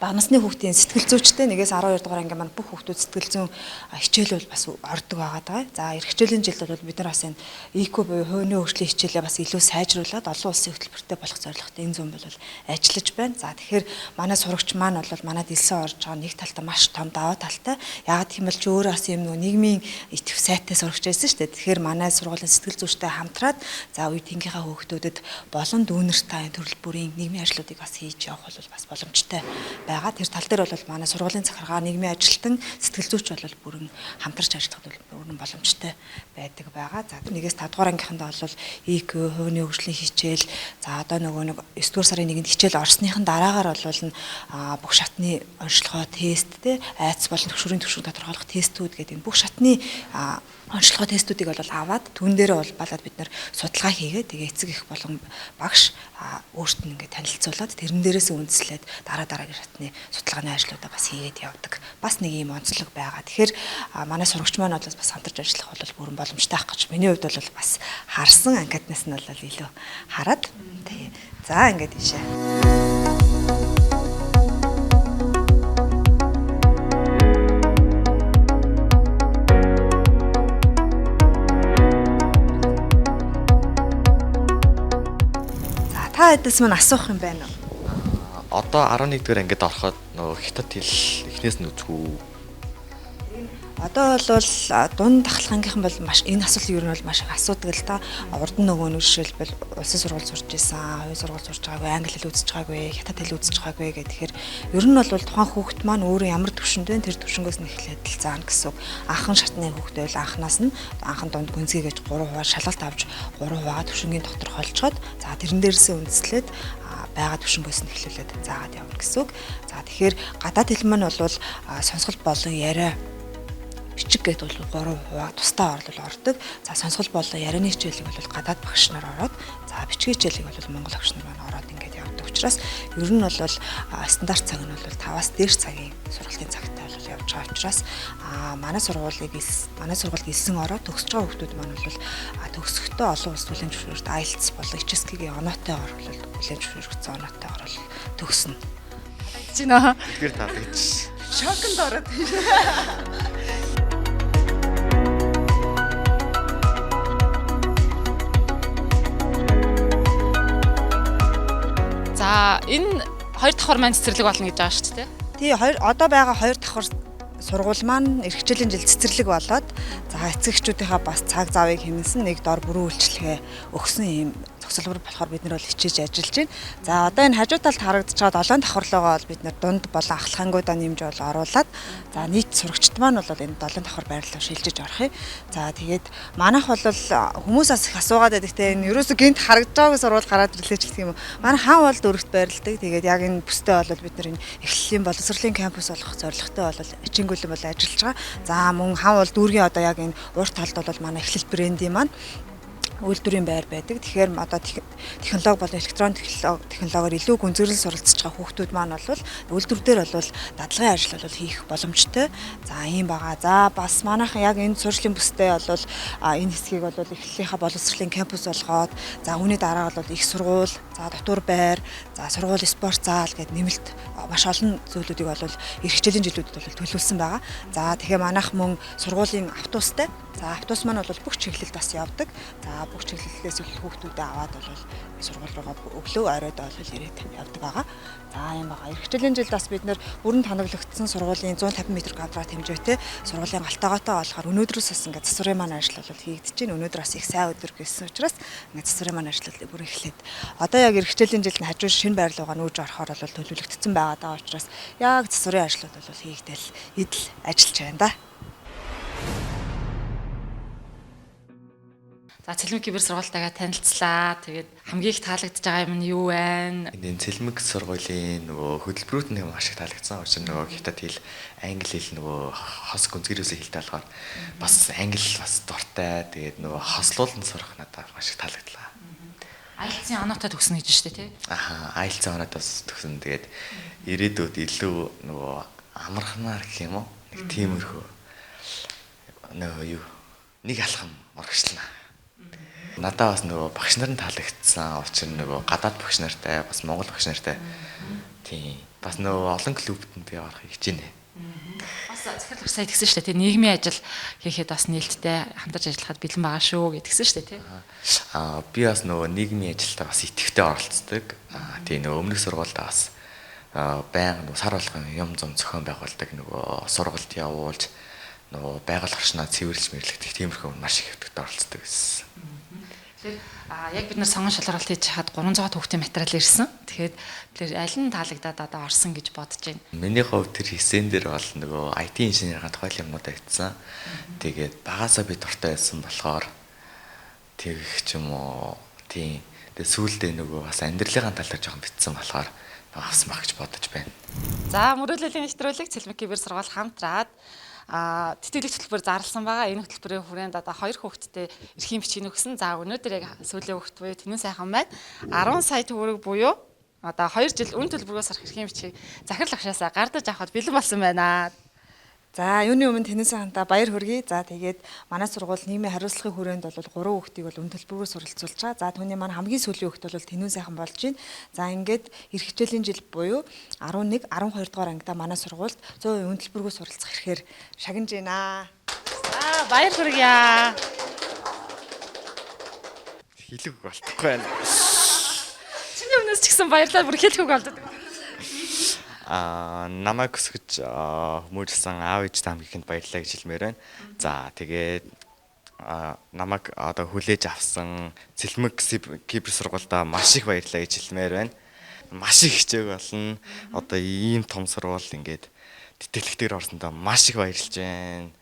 бага насны хүүхдийн сэтгэл зүйчтэй 1-ээс 12 дугаар анги маань бүх хүүхдүүд сэтгэл зүйн хичээл бол бас ордог байгаа даа. За, эх хичээлийн жилд бол бид нар бас энэ IQ буюу хувийн хөгжлийн хичээлээ бас илүү сайжруулад олон улсын хөтөлбөртэй болох зорилготой энэ зүүн бол ажиллаж байна. За, тэгэхээр манай сурагч маань бол манад элсэн орж байгаа нэг талдаа маш том даваа талтай. Яагаад гэх юм бол чи өөрөө бас юм нөгөө нийгмийн итгэв сайтай сурагч байсан шүү дээ. Тэгэхээр манай сургуулийн сэтгэл зүйчтэй хамтраад, за, үе тэнгийнхаа хүүхдүүдэд болон дүүнертэй төрөл бүрийн нийгмийн ажлуудыг бас хийж явах бол бас боломжтой байгаа. Тэр тал дээр бол манай сургуулийн захиргаа, нийгмийн ажилтан, сэтгэл зүйч бол бүрэн хамтарч ажиллах бол бүрэн боломжтой байдаг байгаа. За, 1-ээс 5 дугаар ангийнхандаа бол IQ, хувийн хөгжлийн хичээл, за, одоо нөгөө нэг 9 дугаар сарын 1-нд хичээл орсныхан дараагаар бол бүх шатны онцлогоо тест, те, айц болон төгшүүрийн түвшин тодорхойлох тестүүд гэдэг энэ бүх шатны онцлогоо тестүүдийг бол аваад түүн дээрээ бол балаад бид нэр судалгаа хийгээд, тэгээ эцэг их болон багш өөрт нь ингээд танилцуулаад, тэрэн дээрээс үндэслээд дараа дараагийн шатны судалгааны ажлуудаа бас хийгээд явдаг. Бас нэг ийм онцлог байгаа. Тэгэхээр манай сурагч маань бол бас хамтарч ажиллах бол бүрэн боломжтой ах гэж миний хувьд бол бас харсан анкетнаас нь бол илүү хараад, тий. За, ингээд ийшээ. Та хэдээс мань асуух юм байна уу? Одоо 11 дугаар ангид ороход нөгөө хятад хэл эхнээс нь үзэх үү? Одоо бол дунд ахлах ангийнхан бол маш энэ асуултыг ер нь бол маш их асуудаг л да. Урд нь нөгөө нэг жишээлбэл улсын сургууль сурч исэн, хувийн сургууль сурч байгаагүй, англи хэл үзэж байгаагүй, хятад хэл үзэж байгаагүй гэх. Тэгэхээр ер нь бол тухайн хүүхэд маань өөрөө ямар түвшинд вэ? Тэр түвшингөөс нь эхлээд л заана гэсэн үг. Анхан шатны хүүхэд байвал анханаас нь анхан дунд гүнзгий гэж 3 хуваар шалгалт авч 3 хуваагаа түвшингийн тодорхойлцоход, за, тэрэн дээрээсээ үндэслээд байгаа түвшингөөс нь эхлүүлээд заагаад явна гэсэн үг. За, тэгэхээр гадаад хэл маань бол сонсгол болон яриа, бичиг гэдэг бол 3 хуваа тусдаа орлол ордог. За, сонсгол болон ярианы хичээлийг бол гадаад багш нар ороод, за, бичгийн хичээлийг бол монгол багш нар маань ороод ингээд явдаг учраас ер нь бол стандарт цаг нь бол 5-аас дээш цагийн сургалтын цагтай бол явж байгаа учраас манай сургуулийг манай сургуульд элсэн ороод төгсөж байгаа хүмүүс маань бол төгсөхдөө олон улс хүлээн зөвшөөрөлт IELTS болон HSK-ийн оноотойгоор бол хүлээн зөвшөөрөгдсөн оноотойгоор бол төгснө. Таалагдчихна. Тэгэхээр таалагдчих. Шоконд ороод. За, энэ хоёр давхар маань цэцэрлэг болно гэж байгаа шүү дээ. Тий, хоёр одоо байгаа хоёр давхар сургууль маань эх хичээлийн жил цэцэрлэг болоод, за, эцэг эхчүүдийнхээ бас цаг завыг хэмнэсэн нэг дор бүрэн үйлчлэгээ өгсөн ийм Цогцлбор болохоор бид нар бол хичээж ажиллаж байна. За одоо энэ хажуу талд харагдаж байгаа 7 давхарлуугаа бол бид нар дунд болон ахлахангуудаа нэмж бол оруулаад за нийт сурагчид маань бол энэ 7 давхар байрлал шилжиж орох юм. За тэгээд манайх бол хүмүүс бас их асуугаад байдаг те энэ ерөөсө гинт харагдаж байгаагүй сургууль гараад ирлээ ч гэх юм уу. Манай хаан бол дөрөвт байрладаг. Тэгээд яг энэ бүстэй бол бид нар энэ эхлэлийн боловсролын кампус болох зорилготой бол хичээнгүйлэн бол ажиллаж байгаа. За мөн хаан бол дүүргийн одоо яг энэ урт талд бол манай эхлэл брендийн маань үйлдвэрийн байр байдаг. Тэгэхээр одоо технологи болон электрон технологиор илүү гүнзгийрэл суралцж байгаа хүүхдүүд маань бол үйлдвэр дээр бол дадлагын ажил бол хийх боломжтой. За ийм байгаа. За бас манайхан яг энэ сурчлын бүстэй бол энэ хэсгийг бол эхлэлийнхаа боловсролын кампус болгоод за үүний дараа бол их сургууль, за дотуур байр, за сургууль спорт зал гэд нэмэлт маш олон зүйлүүдийг бол эх хичээлийн жилүүдэд бол төлөвлөсөн байгаа. За тэгэхээр манайх мөн сургуулийн автобустай. За автобус маань бол бүх чиглэлд бас явдаг. За бүх чиглэлээс хүүхдүүдээ аваад бол сургууль руугаа өглөө оройд бол ирээд явдаг байгаа. За юм байгаа. Эх хичээлийн жилд бас бид нэр бүрэн танаглагдсан сургуулийн 150 м квадрат хэмжээтэй сургуулийн галтаагаатай болохоор өнөөдрөөс бас ингээд засварын маань ажил бол хийгдэж байна. Өнөөдөр бас их сайн өдөр гэсэн учраас ингээд засварын маань ажил бүр эхлээд одоо яг эх хичээлийн жилд хажуу шинэ байр руугаа нүүж орохоор бол төлөвлөгдсөн байгаа даа учраас яг засварын ажлууд бол хийгдэл идэл ажиллаж байна да. За Цэлмэг кибер сургуультайгаа танилцлаа. Тэгээд хамгийн их таалагдж байгаа юм нь юу вэ? Энэ Цэлмэг сургуулийн нөгөө хөтөлбөрүүд нь маш их таалагдсан. Учир нь нөгөө хятад хэл, англи хэл нөгөө хос гүнзгийрөөсөө хэлтэй болохоор бас англи бас дуртай. Тэгээд нөгөө хослуулан сурах надад маш их таалагдлаа. IELTS-ийн оноотой төгснө гэж шүү дээ, тий? Аха, IELTS-ийн оноотой төгснө. Тэгээд ирээдүйд илүү нөгөө амархнаар гэх юм уу? Нэг тиймэрхүү нөгөө юу нэг алхам урагшлана. Надаа бас нөгөө багш нар нь таалагдсан. Учир нь нөгөө гадаад багш нартай, бас монгол багш нартай. Тийм. Бас нөгөө олон клубт нь би орохыг хичээнэ. Бас захирал сая тэгсэн шүү дээ. Нийгмийн ажил хийхэд бас нээлттэй хамтарч ажиллахад бэлэн байгаа шүү гэдгсэн шүү дээ, тий. Аа би бас нөгөө нийгмийн ажилдаа бас идэвхтэй оролцдог. Аа тийм нөгөө өмнөх сургуульдаа бас байнга нөгөө сар болгон юм зам зохион байгуулдаг нөгөө сургалт явуулж нөгөө байгаль орчноо цэвэрлж мэрлэгдэх тиймэрхүү маш их идэвхтэй оролцдог гэсэн. Тэгэхээр яг бид нар сонгон шалралт хийж хахад 300 хүүхдийн материал ирсэн. Тэгэхээр тэр аль нь таалагдаад одоо орсон гэж бодож байна. Миний хувьд тэр хэсэн дээр бол нөгөө IT инженерийн тухай юмнуудаа хийсэн. Тэгээд багасаа би дуртай байсан болохоор тэгэх ч юм уу тийм. Тэгээд сүүлдээ нөгөө бас амьдралын тал дээр жоохон битсэн болохоор авсан баг гэж бодож байна. За мөрөөдлийн нэвтрүүлэг Цэлмэг кибер сургууль хамтраад тэтгэлэг хөтөлбөр зарласан байгаа. Энэ хөтөлбөрийн хүрээнд одоо 2 хүүхэдтэй эрхийн бичгийг өгсөн. За өнөөдөр яг сүүлийн хүүхэд буюу Тэнүүн сайхан маань 10 сая төгрөг буюу одоо 2 жил үн төлбөргөө сурах эрхийн бичгийг захирал агшаасаа гардаж авахад бэлэн болсон байна. За юуны өмнө Тэнүүн сайхантаа баяр хүргэе. За тэгээд манай сургууль нийгмийн хариуцлагын хүрээнд бол 3 хүүхдийг бол үн төлбөрөөр суралцуулж байгаа. За түүний маань хамгийн сүүлийн хүүхэд бол Тэнүүн сайхан болж байна. За ингээд эх хичээлийн жил буюу 11, 12 дугаар ангидаа манай сургуульд 100% үн төлбөрөөр суралцах эрхээр шагнаж байна. За баяр хүргье. Хэлэг болтохгүй байна. Чиний өмнөөс ч гэсэн баярлалаа бүр хэлэх үг олддог. Намайг өсгөж хүмүүжүүлсэн аав ээжтэй хамгийн ихэнд баярлалаа гэж хэлмээр байна. За тэгээд намайг одоо хүлээж авсан Цэлмэг кибер сургуульдаа маш их баярлалаа гэж хэлмээр байна. Маш их хичээг болно. Одоо ийм том сургууль ингээд тэтгэлэгтээр орсондоо маш их баярлж байна.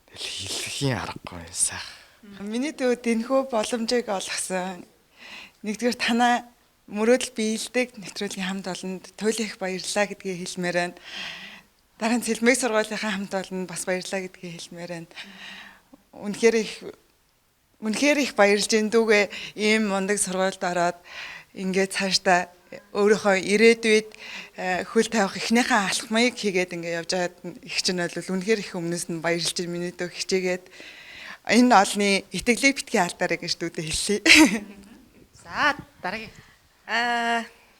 Тэгэл хэлхийн аргагүй сайхан. Миний дүү дэнхүү боломжийг олгосон. Нэгдүгээр танаа мөрөөдөл биелдэг нэвтрүүлгийн хамт олонд туйлын их баярлалаа гэдгийг хэлмээр байна. Дараа нь Цэлмэг сургуулийнхаа хамт олонд бас баярлалаа гэдгийг хэлмээр байна. Үнэхээр их баярлж байна дүүгээ ийм мундаг сургуульд ороод ингээд цаашдаа өөрийнхөө ирээдүйд хөл тавих эхнийхээ алхмыг хийгээд ингээд явж байгаад их чинь бол үнэхээр их өмнөөс нь баярлж байна. Миний дүү хичээгээд энэ олны итгэлийг битгий алдаарай гэж дүүдээ хэллээ. За дараагийн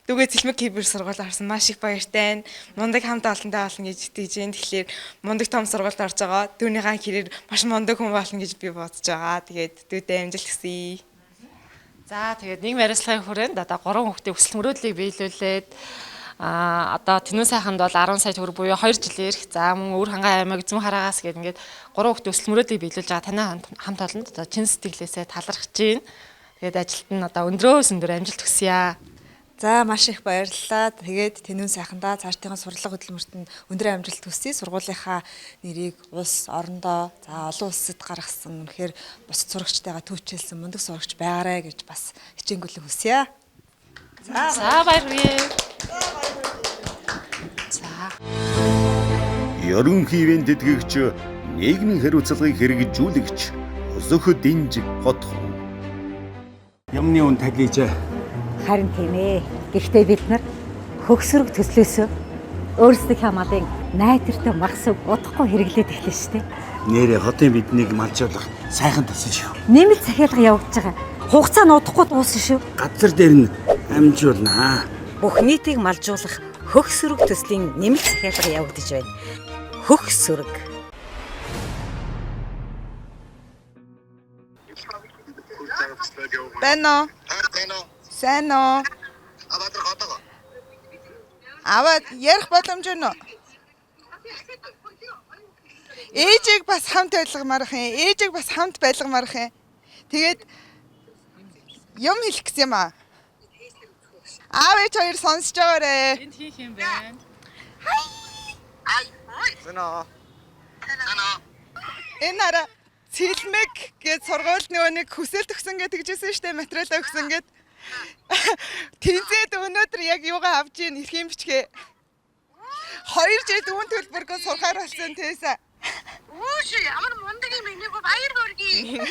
Дүүгээ Цэлмэг кибер сургууль орсон маш их баяртай байна. Мундаг хамт олонтой болно гэж итгэж байна. Тэгэхээр мундаг том сургуульд орж байгаа. Дүүнийхээ хэрээр маш мундаг хүн болно гэж би бодож байгаа. Тэгээд дүүдээ амжилт хүсье. За тэгээд нийгмийн хариуцлагын хүрээнд одоо 3 хүүхдийн өсөлт мөрөөдлийг биелүүлээд одоо Тэнүүн сайханд бол 10 сая төгрөг буюу 2 жилийн эрх. За мөн Өвөр хангай аймаг Зүүн хараагаас гээд ингээд 3 хүүхдийн өсөлт мөрөөдлийг биелүүлж байгаа танай хамт олонд одоо чин сэтгэлээсээ талархаж байна. Тэгээд ажилд нь одоо өндрөөс өндөр амжилт хүсье. За маш их баярлалаа. Тэгээд тэнүүн сайхандаа цаашдынхаа сурлага хөдөлмөрт нь өндөр амжилт хүсье. Сургуулийнхаа нэрийг улс орондоо за олон улсад гаргасан үнэхээр бусад сурагчтайгаа түүчэлсэн мундаг сурагч байгаарэ гэж бас хичээнгүйлэн хүсье. За баяр хүргэе. За. Ерөнхий ивент тэтгэгч, нийгмийн хариуцлагыг хэрэгжүүлэгч Өсөхөд Динж хотхон. Юмны үн таглийжээ. Харин тийм ээ. Гэхдээ бид нар хөгсрөг төслөөсөө өөрсдийнхээ малын найдвартай махсыг удахгүй хэрэглээд эхлэн шүү дээ. Нэрээ хотын биднийг малжуулах сайхан төсөл шүү. Нэмэлт захиалга явагдаж байгаа. Хугацаа нь удахгүй дуусна шүү. Газар дээр нь амжуулнаа. Бүх нийтийг малжуулах хөгсрөг төслийн нэмэлт захиалга явагдаж байна. Хөгсрөг. Байна уу? Сайн уу? Аваад ярих боломж байна уу? Ээжийг бас хамт байлгамаар ах юм. Ээжийг бас хамт байлгамаар ах юм. Тэгээд юм хэлэх гэсэн юм аа. Аав ээж хоёр сонсож байгаарэ. Энд хийх юм бэ? Зэнэ. Энэ араа цэлмэг гэж сургууль нөгөө нэг хүсэлт өгсөн гэж тэгжсэн шүү дээ. Материалаа өгсөн гэд. Тэнцээд өнөөдөр яг юугаа авч ийн эрхийн бичгээ. 2 жил үн төлбөргүй сурахаар болсон тээсэ. Үүш ямар мундаг юм энийг баяр хүргэе.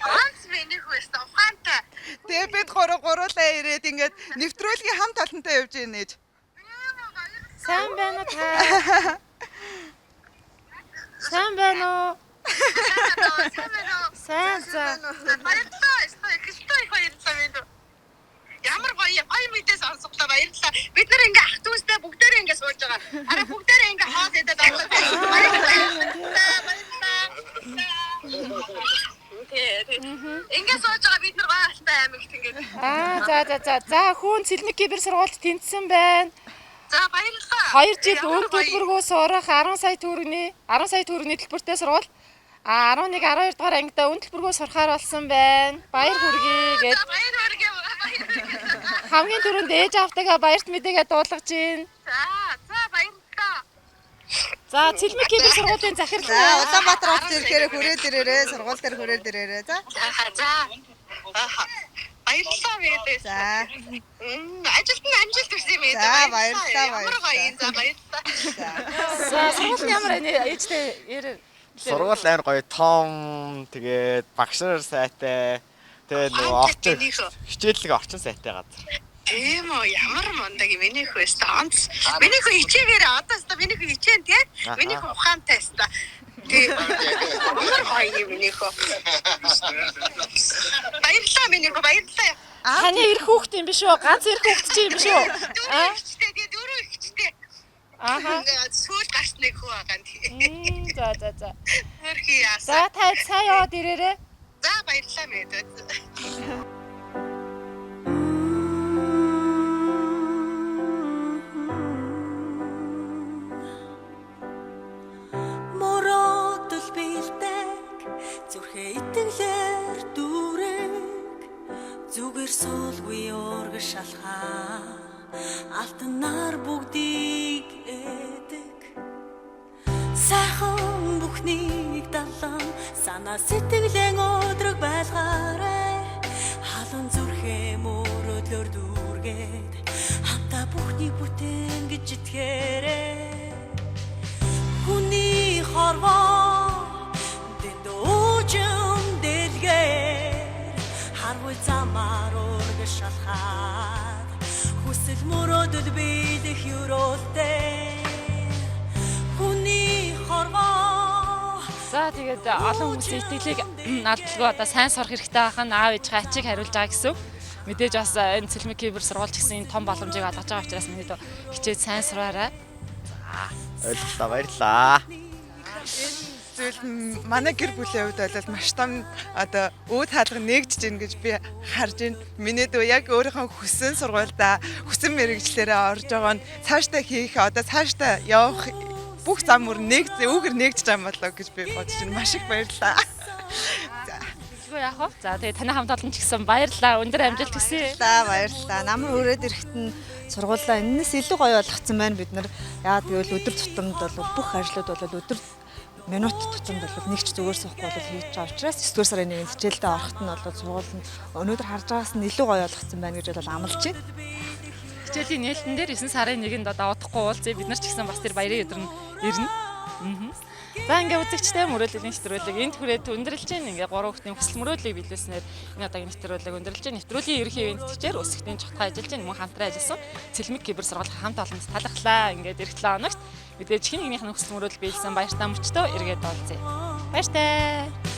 Ганц минийх байсан ухаантай. Тэгээ бид гурав гуруулаа ирээд ингээд нэвтрүүлгийн хамт олонтой явж ийн нэж. Сайн байна уу та? Сайн байна уу? Сайн за. Баярлалаа. Эхэлтээ их баярлалаа минь. Ямар гоё гоё мэдээ сонсголоо баярлалаа. Бид нар ингээ ах дүүстэй бүгдээрээ ингээ сууж байгаа. Хараа бүгдээрээ ингээ хоол идээд орлоо. Баярлалаа. Баярлалаа. Ингээ сууж байгаа бид нар гайхалтай аймагт ингээ. Аа за за за. За хүүн Цэлмэг кибер сургуульд тэнцсэн байна. За баярлалаа. 2 жил үн төлбөргүй сурах 10 сая төгрөгийн 10 сая төгрөгийн төлбөртэй сургууль. А 11 12 дугаар ангидаа үн төлбөргүй сурахаар болсон байна. Баяр хүргэе гэд. Баяр хүргэе. Хамгийн түрүүнд ээж аавтайгаа баярт мэдээгээ дуулгаж байна. За за баярлалаа. За Цэлмэг кибер сургуулийн захирал. За Улаанбаатар хот ирэхээр хүрээд ирээрээ, сургууль дээр хүрээд ирээрээ. За. За. Баярлалаа мэдээ. За. Ажилд нь амжилт хүсье юм ээ. За баярлалаа. Ямар гоё юм. За баярлалаа. За сургууль ямар байна? Ээжтэй ярэ. Сургууль амар гоё том тэгээд багш нар сайтай. Тэгээд нөгөө орчин хичээллэг орчин сайтай газар. Тийм үү, ямар мундаг юм минийх байсан. Онц. Минийх хичээгээр одоо өстө минийх хичээн тий. Минийх ухаантай өстө. Тий. Ямар гоё юм минийх. Баярлалаа минийх баярлалаа. Таны эр хүүхэд юм биш үү? Ганц эр хүүхэд чи юм биш үү? Дөрөв ихчтэй тий, дөрөв ихчтэй. Ааха. Сүүл гарч нэг хүү байгаа нь. За за за. Хөрхи яасан. За та сайн яваад ирээрээ. За баярлалаа мэдээ. Мөрөөдөл бэлдэг зүрхээ итгэлээр дүүрэг зүгээр суулгүй ургаш алхаа алтанаар бүгдийг эдэг сайхан бүхнийг далан санаа сэтгэлэн өдрөг байлгаарэ халуун зүрхээ мөрөөдлөөр дүүргээд хамтаа бүхнийг бүтээн гэж итгээрэй. Хүний хорвоо дэндүүжин дэлгээр харвал замаар ургаш алхаад хүсэл мөрөөдөл биелэх ёроолтой хүний хорвоо. За тэгээд олон хүмүүсийн итгэлийг алдалгүй одоо сайн сурах хэрэгтэй байх нь аав ээжийнхээ ачийг хариулж байгаа гэсэн. Мэдээж бас энэ Цэлмэг кибер сургууль гэсэн энэ том боломжийг олгож байгаа учраас миний дүү хичээж сайн сураарай. Ойлголоо баярлалаа. Энэ зүйл манай гэр бүлийн хувьд бол маш том одоо үүд хаалга нээгдэж гин гэж би харж байна. Миний дүү яг өөрийнхөө хүссэн сургуульдаа хүссэн мэрэгчлэрээ орж байгаа нь цаашдаа хийх одоо цаашдаа явах бүх зам мөр нээгдсэн үүгэр нээгдэж байгаа юм болоо гэж би бодож байна. Маш их баярлалаа. За. Гэлгүй яах вэ? За тэгээ таны хамт олон ч гэсэн баярлалаа. Өндөр амжилт хүсье. Баярлалаа, баярлалаа. Намар хүрээд ирэхэд нь сургуулаа энэс илүү гоё болгоцсон байна бид нар. Яагаад гэвэл өдөр тутамд бол бүх ажлууд бол өдөр минут тутамд бол нэг ч зүгээр суухгүй бол хийж байгаа учраас 9 дугаар сарын 1-нд хичээлдээ ороход нь бол сургууль нь өнөөдөр харж байгаас нь илүү гоё болгоцсон байна гэж бол амлаж байна. Хичээлийн нээлтэн дээр 9 сарын 1-нд одоо удахгүй уулзъя. Бид нар ч гэсэн бас тэр баярын өдөр нь ирнэ. За ингээ үзэгчтэй мөрөөдлийн нэвтрүүлэг энд хүрээд өндөрлж байна. Ингээ гурван хүүхдийн хүсэл мөрөөдлийг биелүүлснээр энэ удаагийн нэвтрүүлэг өндөрлж байна. Нэвтрүүлгийн ерөнхий ивээн тэтгэгчээр өсгөтийн чотгой ажиллаж байна. Мөн хамтран ажилласан Цэлмэг кибер сургуулийн хамт олонд талархлаа. Ингээд эх 7 хоногт мэдээж хэн нэгнийх нь хүсэл мөрөөдөл биелсэн баяртай мөчтөө эргээд уулзъя. Баяртай.